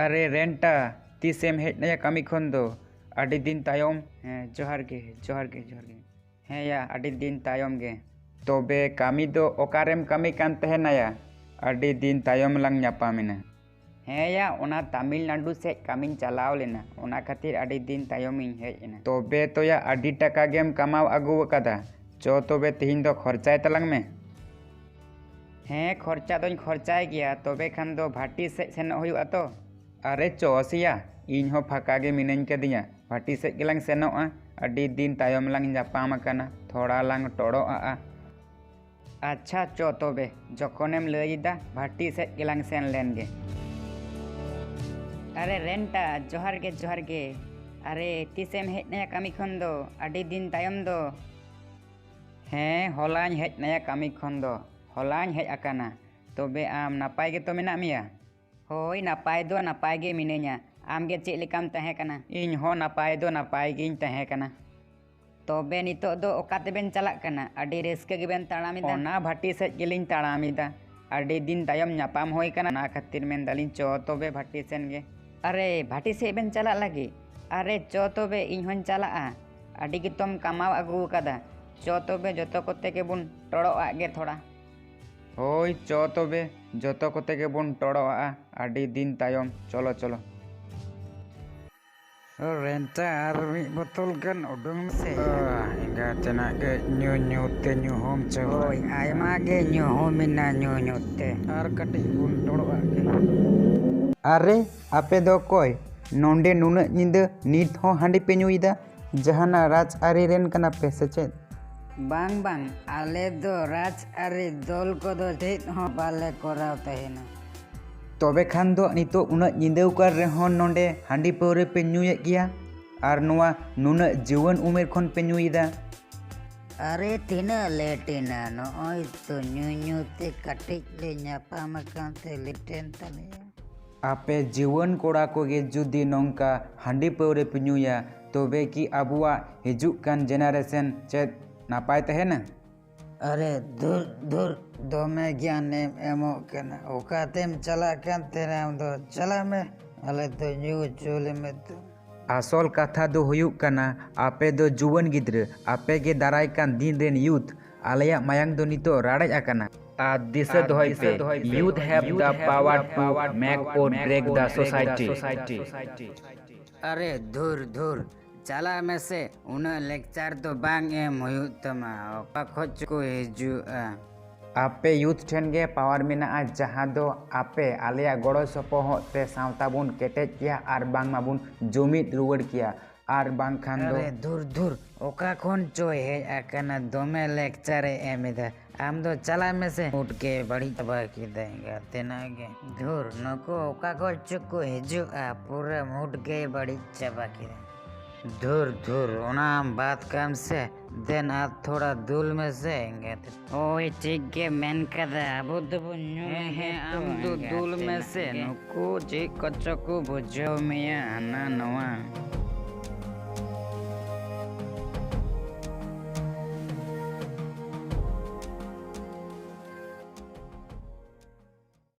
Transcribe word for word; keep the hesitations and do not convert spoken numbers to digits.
ᱟᱨᱮ ᱨᱮᱱᱴᱟ, ᱛᱤᱥᱮᱢ ᱦᱮᱡ ᱱᱟᱭᱟ ᱠᱟᱹᱢᱤ ᱠᱷᱚᱱ ᱫᱚ? ᱟᱹᱰᱤ ᱫᱤᱱ ᱛᱟᱭᱚᱢ᱾ ᱦᱮᱸ, ᱡᱚᱦᱟᱨ ᱜᱮ, ᱡᱚᱦᱟᱨ ᱜᱮ, ᱡᱚᱦᱟᱨ ᱜᱮ᱾ ᱦᱮᱸ ᱭᱟ, ᱟᱹᱰᱤ ᱫᱤᱱ ᱛᱟᱭᱚᱢ ᱜᱮ᱾ ᱛᱚᱵᱮ ᱠᱟᱹᱢᱤ ᱫᱚ ᱚᱠᱟᱨᱮᱢ ᱠᱟᱹᱢᱤ ᱠᱟᱱ ᱛᱟᱦᱮᱱᱟᱭᱟ? ᱟᱹᱰᱤ ᱫᱤᱱ ᱛᱟᱭᱚᱢ ᱞᱟᱝ ᱧᱟᱯᱟᱢ ᱮᱱᱟ᱾ ᱦᱮᱸ ᱭᱟ, ᱚᱱᱟ ᱛᱟᱢᱤᱞᱱᱟᱰᱩ ᱥᱮᱫ ᱠᱟᱹᱢᱤᱧ ᱪᱟᱞᱟᱣ ᱞᱮᱱᱟ, ᱚᱱᱟ ᱠᱷᱟᱹᱛᱤᱨ ᱟᱹᱰᱤ ᱫᱤᱱ ᱛᱟᱭᱚᱢᱤᱧ ᱦᱮᱡ ᱮᱱᱟ᱾ ᱛᱚᱵᱮ ᱛᱚᱭᱟ, ᱟᱹᱰᱤ ᱴᱟᱠᱟ ᱜᱮᱢ ᱠᱟᱢᱟᱣ ᱟᱹᱜᱩ ᱟᱠᱟᱫᱟ᱾ ᱪᱚ ᱛᱚᱵᱮ ᱛᱤᱦᱤᱧ ᱫᱚ ᱠᱷᱚᱨᱪᱟᱭ ᱛᱟᱞᱟᱝ ᱢᱮ᱾ ᱦᱮᱸ, ᱠᱷᱚᱨᱪᱟ ᱫᱚᱧ ᱠᱷᱚᱨᱪᱟᱭ ᱜᱮᱭᱟ, ᱛᱚᱵᱮ ᱠᱷᱟᱱ ᱫᱚ ᱵᱷᱟᱴᱤ ᱥᱮᱫ ᱥᱮᱱᱚᱜ ᱦᱩᱭᱩᱜᱼᱟ ᱛᱚ᱾ ᱟᱨᱮ ᱪᱚ ᱥᱮᱭᱟ, ᱤᱧ ᱦᱚᱸ ᱯᱷᱟᱸᱠᱟ ᱜᱮ ᱢᱤᱱᱟᱹᱧ ᱠᱟᱹᱫᱤᱧᱟ, ᱵᱷᱟᱴᱤ ᱥᱮᱫ ᱜᱮᱞᱟᱝ ᱥᱮᱱᱚᱜᱼᱟ᱾ ᱟᱹᱰᱤ ᱫᱤᱱ ᱛᱟᱭᱚᱢ ᱞᱟᱝ ᱧᱟᱯᱟᱢ ᱟᱠᱟᱱᱟ, ᱛᱷᱚᱲᱟ ᱞᱟᱝ ᱴᱚᱲᱚᱜ ᱟᱜᱼᱟ᱾ ᱟᱪᱪᱷᱟ, ᱪᱚ ᱛᱚᱵᱮ, ᱡᱚᱠᱷᱚᱱᱮᱢ ᱞᱟᱹᱭ ᱮᱫᱟ, ᱵᱷᱟᱴᱤ ᱥᱮᱫ ᱜᱮᱞᱟᱝ ᱥᱮᱱ ᱞᱮᱱ ᱜᱮ᱾ ᱟᱨᱮ ᱨᱮᱱᱴᱟ, ᱡᱚᱦᱟᱨ ᱜᱮ, ᱡᱚᱦᱟᱨ ᱜᱮ᱾ ᱟᱨᱮ, ᱛᱤᱥᱮᱢ ᱦᱮᱡ ᱱᱟᱭᱟ ᱠᱟᱹᱢᱤ ᱠᱷᱚᱱ ᱫᱚ? ᱟᱹᱰᱤ ᱫᱤᱱ ᱛᱟᱭᱚᱢ ᱫᱚ᱾ ᱦᱮᱸ, ᱦᱚᱞᱟᱧ ᱦᱮᱡ ᱱᱟᱭᱟ ᱠᱟᱹᱢᱤ ᱠᱷᱚᱱ ᱫᱚ, ᱦᱚᱞᱟᱧ ᱦᱮᱡ ᱟᱠᱟᱱᱟ᱾ ᱛᱚᱵᱮ ᱟᱢ ᱱᱟᱯᱟᱭ ᱜᱮᱛᱚ ᱢᱮᱱᱟᱜ ᱢᱮᱭᱟ? ᱦᱳᱭ, ᱱᱟᱯᱟᱭ ᱫᱚ ᱱᱟᱯᱟᱭ ᱜᱮ ᱢᱤᱱᱟᱹᱧᱟ᱾ ᱟᱢ ᱜᱮ ᱪᱮᱫ ᱞᱮᱠᱟᱢ ᱛᱟᱦᱮᱸ ᱠᱟᱱᱟ? ᱤᱧ ᱦᱚᱸ ᱱᱟᱯᱟᱭ ᱫᱚ ᱱᱟᱯᱟᱭ ᱜᱤᱧ ᱛᱟᱦᱮᱸ ᱠᱟᱱᱟ᱾ ᱛᱚᱵᱮ ᱱᱤᱛᱚᱜ ᱫᱚ ᱚᱠᱟ ᱛᱮᱵᱮᱱ ᱪᱟᱞᱟᱜ ᱠᱟᱱᱟ? ᱟᱹᱰᱤ ᱨᱟᱹᱥᱠᱟᱹ ᱜᱮᱵᱮᱱ ᱛᱟᱲᱟᱢ ᱮᱫᱟ᱾ ᱚᱱᱟ ᱵᱷᱟᱴᱤ ᱥᱮᱫ ᱜᱮᱞᱤᱧ ᱛᱟᱲᱟᱢ ᱮᱫᱟ᱾ ᱟᱹᱰᱤ ᱫᱤᱱ ᱛᱟᱭᱚᱢ ᱧᱟᱯᱟᱢ ᱦᱩᱭ ᱠᱟᱱᱟ, ᱚᱱᱟ ᱠᱷᱟᱹᱛᱤᱨ ᱢᱮᱱ ᱫᱟᱞᱤᱧ ᱪᱚ ᱛᱚᱵᱮ ᱵᱷᱟᱴᱤ ᱥᱮᱱ ᱜᱮ᱾ ᱟᱨᱮ, ᱵᱷᱟᱴᱤ ᱥᱮᱫ ᱵᱮᱱ ᱪᱟᱞᱟᱜ ᱞᱟᱹᱜᱤᱫ? ᱟᱨᱮ, ᱪᱚ ᱛᱚᱵᱮ ᱤᱧ ᱦᱚᱧ ᱪᱟᱞᱟᱜᱼᱟ᱾ ᱟᱹᱰᱤ ᱜᱮᱛᱚᱢ ᱠᱟᱢᱟᱣ ᱟᱹᱜᱩ ᱟᱠᱟᱫᱟ᱾ ᱪᱚ ᱛᱚᱵᱮ ᱡᱚᱛᱚ ᱠᱚᱛᱮ ᱜᱮᱵᱚᱱ ᱴᱚᱲᱚᱜ ᱟᱜ ᱜᱮ ᱛᱷᱚᱲᱟ᱾ ᱦᱳᱭ, ᱪᱚ ᱛᱚᱵᱮ ᱡᱚᱛᱚ ᱠᱚᱛᱮ ᱜᱮᱵᱚᱱ ᱴᱚᱲᱚᱜ ᱟᱜᱼᱟ᱾ ᱟᱹᱰᱤ ᱫᱤᱱ ᱛᱟᱭᱚᱢ᱾ ᱪᱚᱞᱚ, ᱪᱚᱞᱚ᱾ ᱨᱮᱱᱴᱟ, ᱟᱨ ᱢᱤᱫ ᱵᱳᱛᱚᱞ ᱜᱟᱱ ᱩᱰᱩᱝ ᱢᱮᱥᱮ᱾ ᱚ, ᱮᱸᱜᱟ ᱛᱮᱱᱟᱜ ᱜᱮ ᱧᱩ ᱧᱩ ᱛᱮ ᱧᱩ ᱦᱚᱸᱢ ᱪᱟᱵᱟ᱾ ᱦᱳᱭ, ᱟᱭᱢᱟ ᱜᱮ ᱧᱩ ᱦᱚᱸ ᱢᱮᱱᱟ ᱧᱩ ᱧᱩ ᱛᱮ᱾ ᱟᱨ ᱠᱟᱹᱴᱤᱡ ᱵᱚᱱ ᱴᱚᱲᱚᱜ ᱟᱜ ᱜᱮ᱾ ᱟᱨᱮ, ᱟᱯᱮ ᱫᱚ ᱚᱠᱚᱭ? ᱱᱚᱸᱰᱮ ᱱᱩᱱᱟᱹᱜ ᱧᱤᱫᱟᱹ ᱱᱤᱛ ᱦᱚᱸ ᱦᱟᱺᱰᱤ ᱯᱮ ᱧᱩᱭᱮᱫᱟ? ᱡᱟᱦᱟᱱᱟᱜ ᱨᱟᱡᱽ ᱟᱹᱨᱤ ᱨᱮᱱ ᱠᱟᱱᱟ ᱯᱮ ᱥᱮ ᱪᱮᱫ? ᱵᱟᱝ, ᱵᱟᱝ, ᱟᱞᱮ ᱫᱚ ᱨᱟᱡᱽ ᱟᱹᱨᱤ ᱫᱚᱞ ᱠᱚᱫᱚ ᱪᱮᱫ ᱦᱚᱸ ᱵᱟᱞᱮ ᱠᱚᱨᱟᱣ ᱛᱟᱦᱮᱱᱟ᱾ ᱛᱚᱵᱮ ᱠᱷᱟᱱ ᱫᱚ ᱱᱤᱛᱚᱜ ᱩᱱᱟᱹᱜ ᱧᱤᱫᱟᱹ ᱟᱠᱟᱱ ᱨᱮᱦᱚᱸ ᱱᱚᱸᱰᱮ ᱦᱟᱺᱰᱤ ᱯᱟᱹᱣᱨᱟᱹ ᱯᱮ ᱧᱩᱭᱮᱫ ᱜᱮᱭᱟ ᱟᱨ ᱱᱚᱣᱟ ᱱᱩᱱᱟᱹᱜ ᱡᱩᱣᱟᱹᱱ ᱩᱢᱮᱨ ᱠᱷᱚᱱ ᱯᱮ ᱧᱩᱭᱮᱫᱟ? ᱟᱨᱮ, ᱛᱤᱱᱟᱹᱜ ᱞᱮᱴ ᱮᱱᱟ? ᱱᱚᱜᱼᱚᱭ ᱛᱚ ᱧᱩ ᱧᱩ ᱛᱮ ᱠᱟᱹᱴᱤᱡ ᱞᱮ ᱧᱟᱯᱟᱢ ᱟᱠᱟᱱ ᱛᱮ ᱞᱮᱴ ᱮᱱ ᱛᱟᱞᱮᱭᱟ᱾ ᱟᱯᱮ ᱡᱩᱣᱟᱹᱱ ᱠᱚᱲᱟ ᱠᱚᱜᱮ ᱡᱩᱫᱤ ᱱᱚᱝᱠᱟ ᱦᱟᱺᱰᱤ ᱯᱟᱹᱣᱨᱟᱹ ᱯᱮ ᱧᱩᱭᱟ, ᱛᱚᱵᱮ ᱠᱤ ᱟᱵᱚᱣᱟᱜ ᱦᱤᱡᱩᱜ ᱠᱟᱱ ᱡᱮᱱᱟᱨᱮᱥᱚᱱ ᱪᱮᱫ ᱱᱟᱯᱟᱭ ᱛᱟᱦᱮᱱᱟ? ᱟᱨᱮ ᱫᱷᱩᱨ ᱫᱷᱩᱨ, ᱫᱚᱢᱮ ᱜᱮᱭᱟᱱᱮᱢ ᱮᱢᱚᱜ ᱠᱟᱱᱟ᱾ ᱚᱠᱟᱛᱮᱢ ᱪᱟᱞᱟᱜ ᱠᱟᱱ ᱛᱟᱦᱮᱱᱟ ᱟᱢ ᱫᱚ? ᱪᱟᱞᱟᱜ ᱢᱮ᱾ ᱟᱞᱮ ᱫᱚ ᱧᱩ ᱦᱚᱪᱚ ᱞᱮ ᱢᱮ ᱛᱚ᱾ ᱟᱥᱚᱞ ᱠᱟᱛᱷᱟ ᱫᱚ ᱦᱩᱭᱩᱜ ᱠᱟᱱᱟ, ᱟᱯᱮ ᱫᱚ ᱡᱩᱣᱟᱹᱱ ᱜᱤᱫᱽᱨᱟᱹ, ᱟᱯᱮ ᱜᱮ ᱫᱟᱨᱟᱭ ᱠᱟᱱ ᱫᱤᱱ ᱨᱮᱱ ᱭᱩᱛᱷ᱾ ᱟᱞᱮᱭᱟᱜ ᱢᱟᱭᱟᱝ ᱫᱚ ᱱᱤᱛᱚᱜ ᱨᱟᱲᱮᱡ ᱟᱠᱟᱱᱟ᱾ ᱟᱨ ᱫᱤᱥᱟᱹ ᱫᱚᱦᱚᱭ ᱯᱮ, youth have the power to make or break the society. ᱟᱨᱮ ᱫᱷᱩᱨ ᱫᱷᱩᱨ, ᱪᱟᱞᱟᱜ ᱢᱮᱥᱮ, ᱩᱱᱟᱹᱜ ᱞᱮᱠᱪᱟᱨ ᱫᱚ ᱵᱟᱝ ᱮᱢ ᱦᱩᱭᱩᱜ ᱛᱟᱢᱟ, ᱚᱠᱟ ᱠᱷᱚᱡ ᱪᱚᱠᱚ ᱦᱤᱡᱩᱜᱼᱟ᱾ ᱟᱯᱮ ᱭᱩᱛᱷ ᱴᱷᱮᱱ ᱜᱮ ᱯᱟᱣᱟᱨ ᱢᱮᱱᱟᱜᱼᱟ, ᱡᱟᱦᱟᱸ ᱫᱚ ᱟᱯᱮ ᱟᱞᱮᱭᱟᱜ ᱜᱚᱲᱚ ᱥᱚᱯᱚᱦᱚᱫ ᱛᱮ ᱥᱟᱶᱛᱟ ᱵᱚᱱ ᱠᱮᱴᱮᱡ ᱠᱮᱭᱟ ᱟᱨ ᱵᱟᱝᱢᱟ ᱵᱚᱱ ᱡᱩᱢᱤᱫ ᱨᱩᱣᱟᱹᱲ ᱠᱮᱭᱟ, ᱟᱨ ᱵᱟᱝᱠᱷᱟᱱ ᱫᱚ ᱟᱨᱮ ᱫᱷᱩᱨ ᱫᱷᱩᱨ, ᱚᱠᱟ ᱠᱷᱚᱱ ᱪᱚᱭ ᱦᱮᱡ ᱟᱠᱟᱱᱟ, ᱫᱚᱢᱮ ᱞᱮᱠᱪᱟᱨᱮ ᱮᱢ ᱮᱫᱟ᱾ ᱟᱢ ᱫᱚ ᱪᱟᱞᱟᱜ ᱢᱮᱥᱮ, ᱢᱩᱰ ᱜᱮ ᱵᱟᱹᱲᱤᱡ ᱪᱟᱵᱟ ᱠᱮᱫᱟᱭ ᱜᱟᱛᱮᱱᱟᱜ ᱜᱮ᱾ ᱫᱷᱩᱨ, ᱱᱩᱠᱩ ᱚᱠᱟ ᱠᱷᱚᱡ ᱪᱚᱠᱚ ᱦᱤᱡᱩᱜᱼᱟ, ᱯᱩᱨᱟᱹ ᱢᱩᱰ ᱜᱮ ᱵᱟᱹᱲᱤᱡ ᱪᱟᱵᱟ ᱠᱮᱫᱟ᱾ ᱫᱷᱩᱨ ᱫᱷᱩᱨ, ᱚᱱᱟ ᱵᱟᱫ ᱠᱟᱢ ᱥᱮ, ᱫᱮᱱ ᱟᱨ ᱛᱷᱚᱲᱟ ᱫᱩᱞ ᱢᱮᱥᱮ ᱜᱟᱛᱮ᱾ ᱳᱭ ᱴᱷᱤᱠ ᱜᱮ ᱢᱮᱱ ᱠᱟᱫᱟ, ᱟᱵᱚ ᱫᱚᱵᱚ ᱧᱩ ᱦᱮᱸ ᱦᱮᱸ, ᱟᱢ ᱫᱚ ᱫᱩᱞ ᱢᱮᱥᱮ, ᱱᱩᱠᱩ ᱪᱮᱫ ᱠᱚᱪᱚ ᱠᱚ ᱵᱩᱡᱷᱟᱹᱣ ᱢᱮᱭᱟ ᱦᱟᱱᱟ ᱱᱚᱣᱟ᱾